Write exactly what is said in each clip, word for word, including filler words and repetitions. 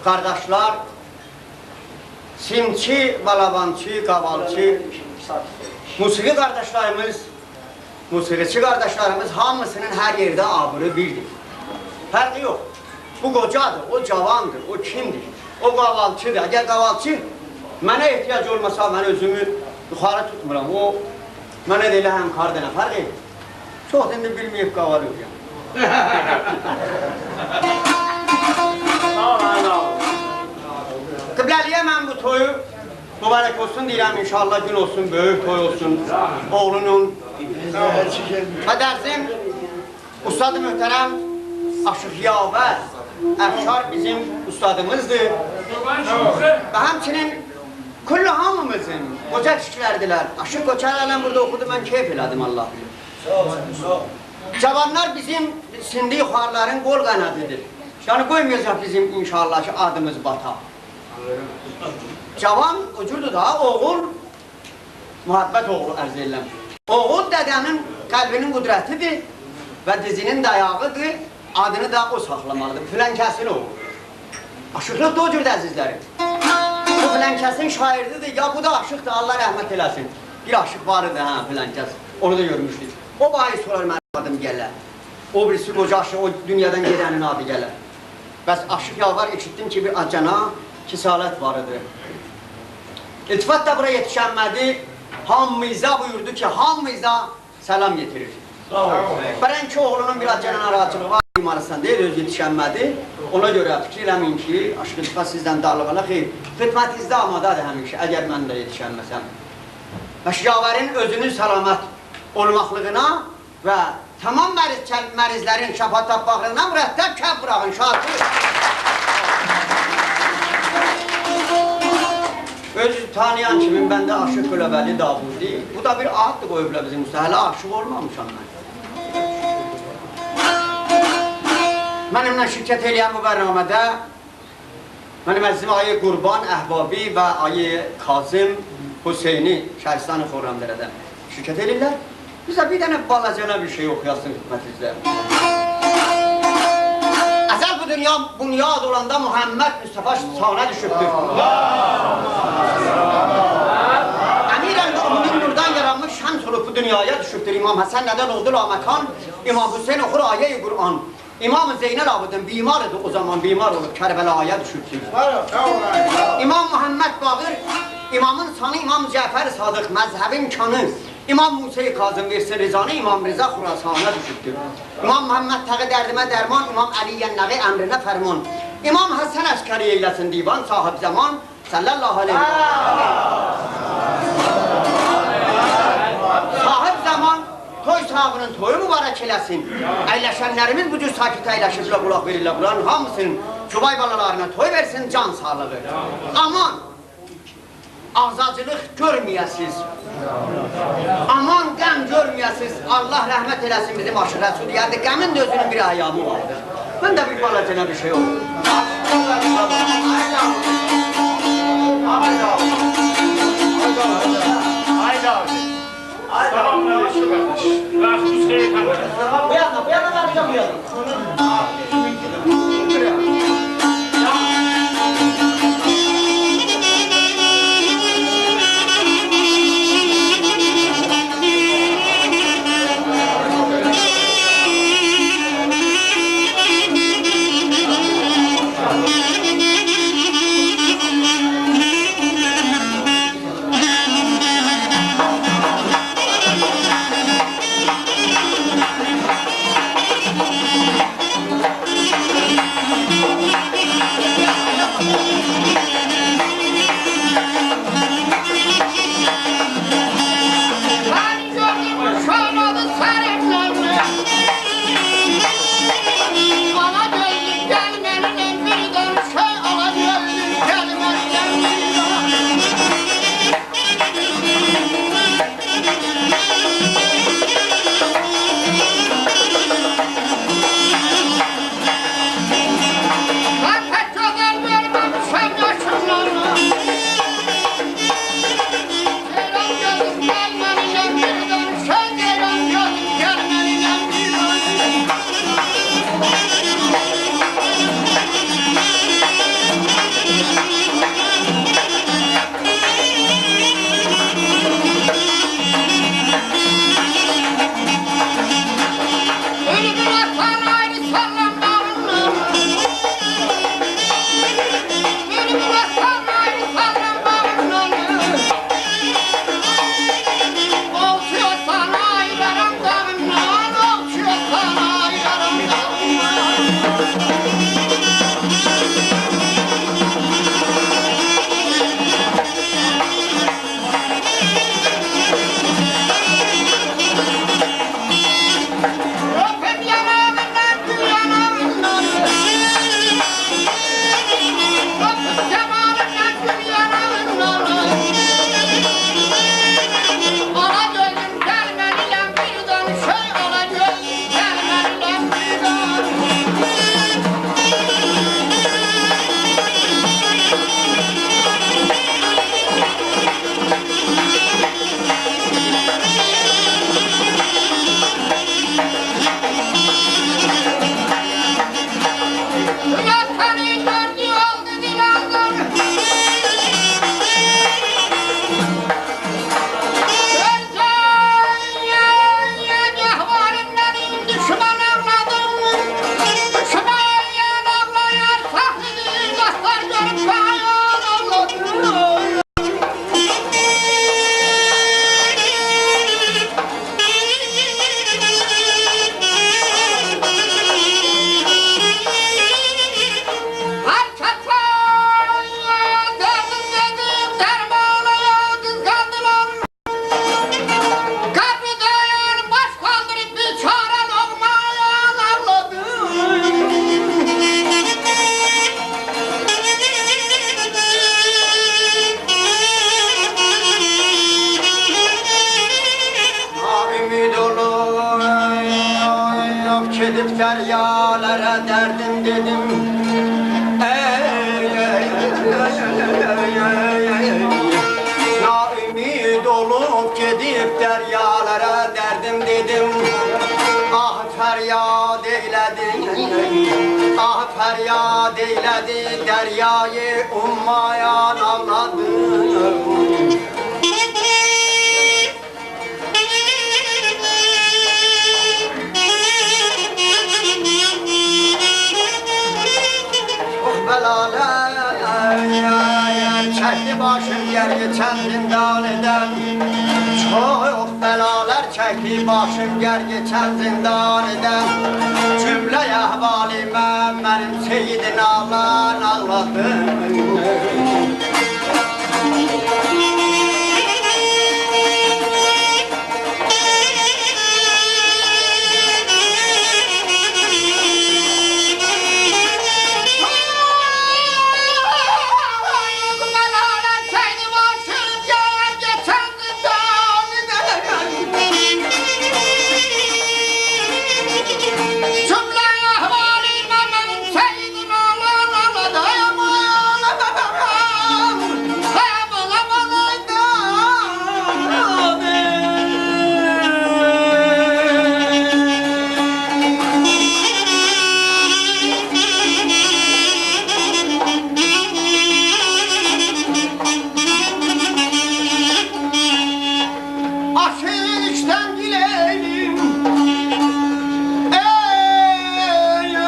قارداشلار، سیمچی، بالابانچی، قاوالچی، موسیقی قارداشلاریمیز، موسیقیچی قارداشلاریمیز، هامیسینین هر یئرده آبری بیردیر. فرقی یوخ. بو قوجادیر، او جاواندیر، او کیمدیر، او قاوالچیدیر. اگر قاوالچی منه احتیاج اولماسا، من اؤزومو یوخاری توتمورام. او منه ده ائله همکاردیر، نه فرقی؟ چوخ ایندی بیلمه‌ییب قاوال اؤیرن. ساغ اول، ساغ اول. قبله‌لی‌یه من بو تویو مبارک اولسون دئییرم، ان‌شاءالله گون اولسون، بؤیوک توی اولسون اوغلونون. و در ضمن استاد محترم آشیق یاور افشار بیزیم استادیمیزدیر. و همچنین کل هامیمیزین، قوجا کیشی‌لردیلر. آشیق قوچر الان بورادا اوخودو، من کئیف ائله‌دیم، الله بیلیر. ساغ اول، ساغ اول. جاوانلار بیزیم سنّی یوخاریلارین قول قانادیدیر. یعنی قویمایاجاق بیزیم ان‌شاءالله کی آدیمیز باتا. جاوان او جوردور دا، اوغول، محبت اوغلو عرض ائدیرم. اوغول دده‌نین قلبی‌نین قدرتیدیر و دیزی‌نین دایاغیدیر. آدینی دا او ساخلامالیدیر. فلان‌کسین اوغلو. آشیقلیق دا او جوردور، عزیزلریم. بو فلان‌کسین شاعریدیر، یا بو دا آشیقدیر، الله رحمت ائله‌سین. بیر آشیق وار ایدی، هه، فلان‌کس. اونو دا گؤرموشدوک. او بایی سونرا منیم آدیم گلر. او بیریسی قوجا آشیق، او دونیادان گئده‌نین آدی گلر. بس آشیق یاور، ائشیتدیم کی بیر آجانا کسالت وار ایدی. التفات دا بورا یئتیشنمه‌دی. هامیمیزا بویوردو کی هامیمیزا سلام یئتیریر. ساغ اول. برای اینکه اوغلونون بیر آز جان ناراحتلیغی وار، بیمارستاندادیر، اؤزو یئتیشنمه‌دی. اونا گؤره فیکیر ائله‌مه‌یین کی آشیق التفات سیزدن دالی‌قالا. خیر، خدمتینیزده آماده‌دیر همیشه، اگر من ده یئتیشنمه‌سم. آشیق یاورین اؤزونون سلامت اولماقلیغینا و تمام مریض، مریضلرین شفا تاپماقلیغینا مرتب کف ووراغین، شادلیق. اؤزو تانییان کیمی، بنده آشیق گل‌آبلی داوودی. بو دا بیر آددیر قویوبلار بیزیم اوسته. هله آشیق اولمامیشام من. منیمله شرکت ائله‌ین بو برنامه‌ده منیم عزیزیم آقای قربان احبابی و آقای کاظم حسینی، شهرستان خرم‌دره‌دن شرکت ائدیرلر. بیزه بیر دنه بالاجانا بیر شئی اوخویاسین خدمتینیزده. ازل بو دونیا بنیاد اولاندا محمد مصطفی شانه دوشوبدور. امیرالمؤمنین نوردان یارانمیش شمس اولوب بو دونیایا دوشوبدور. امام حسن نه‌دن اولدو لامکان، امام حسین اوخور آیه‌ی قرآن. امام زین العابدین بیمار ایدی او زامان، بیمار اولوب کربلایا دوشوبدور. امام محمد باقر، امامین سانی، امام جعفر صادق مذهبین کانی، امام موسی کاظم وئرسین رضانی، امام رضا خراسانا دوشوبدور. امام محمد تقی دردیمه درمان، امام علی یعنقی امرینه فرمان، امام حسن عسکری ائیله‌سین دیوان صاحب زمان، صلی الله علیه. صاحب زمان توی صاحیبینین تویو مبارک ائله‌سین. اَیلشنلریمیز بو جور ساکت اَیلشیبلر، قولاق وئریرلر. بونلارین هامیسینین سوبای بالالارینا توی وئرسین، جان ساغلیغی. آمان آغزاجیلیق گؤرمه‌یه‌سیز. آمان غم گؤرمه‌یه‌سیز. الله رحمت ائله‌سین بیزیم آشیق رسول. یعنی غمین ده اؤزونون بیر ایامی وار. من ده بیر بالاجانا بیر شئی اولدو. سلام علیکم، قارداش. واختینیز خئیر، قارداش. بو یانا، بو یانا، بو یانا، بو یانا. سنی گؤردو، اولدو دیلالدان. گؤرجن، گهواریم منیم، دوشمن آغلادیم. دوشمن آغلایار، ساخیدی، دوستلار گؤروب شایان آغلادیم. هر کسه دردیم دئدیم، درمان اولا، قیزغاندیلار. قبری دؤیور، باش قالدیریب، بیچاره لقمایان آغلادیم. ناامید اولوب گئدیب دریالارا، دردیم دئدیم. ای، ای، ای، ای، ای، ای، ای. ناامید اولوب گئدیب دریالارا، دردیم دئدیم. آه فریاد ائیله‌دی، آه فریاد ائیله‌دی، دریای عمایان آغلادی. چوخ بلالار چکدی باشیم، گر کئچن زندانیدان. چوخ بلالار چکدی باشیم، گر کئچن زندانیدان. جمله احوالی من، منیم سیدین آغلان آغلادی. آشیق ایشدن گیلئیلیم. ای، ای، ای.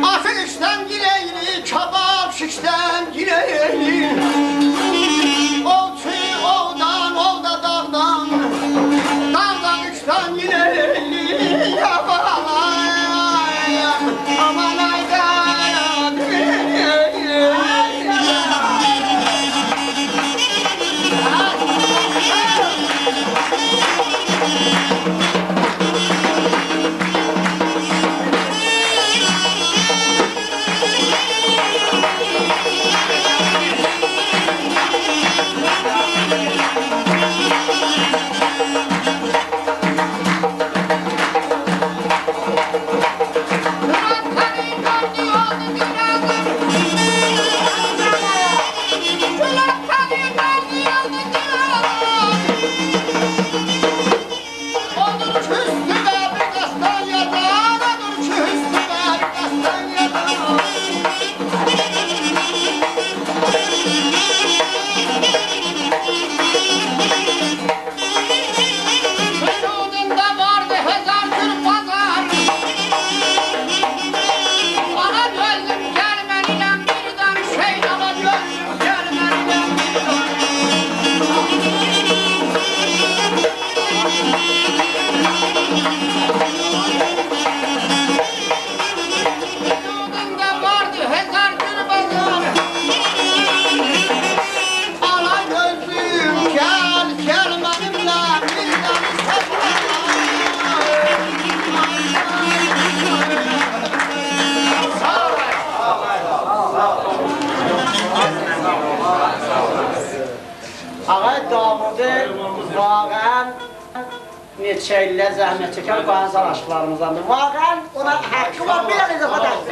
آشیق ایشدن گیلئیلیم، کباب شیشدن گیلئیلیم. اووچو اوودان، اوو دا داغدان، داغدان سنگین ائله‌ییم، یا بالا، آمان آی دا. وجودوندا واردی هزار جور بازار. آغا گؤزلوم، گل منیمله بیر دان شئی، آغا گؤزلوم، گل منیمله بیر دان. وجودوندا واردی هزار جور بازار. آغا گؤزلوم، گل، گل منیمله، بیر دانی ساغ اول. آقای دامودی واقعاً نئچه ایللر زحمت چکن، قایانسار آشیقلاریمیزداندیر. واقعاً اونا حقی وار، بیر دنه اضافه دستور.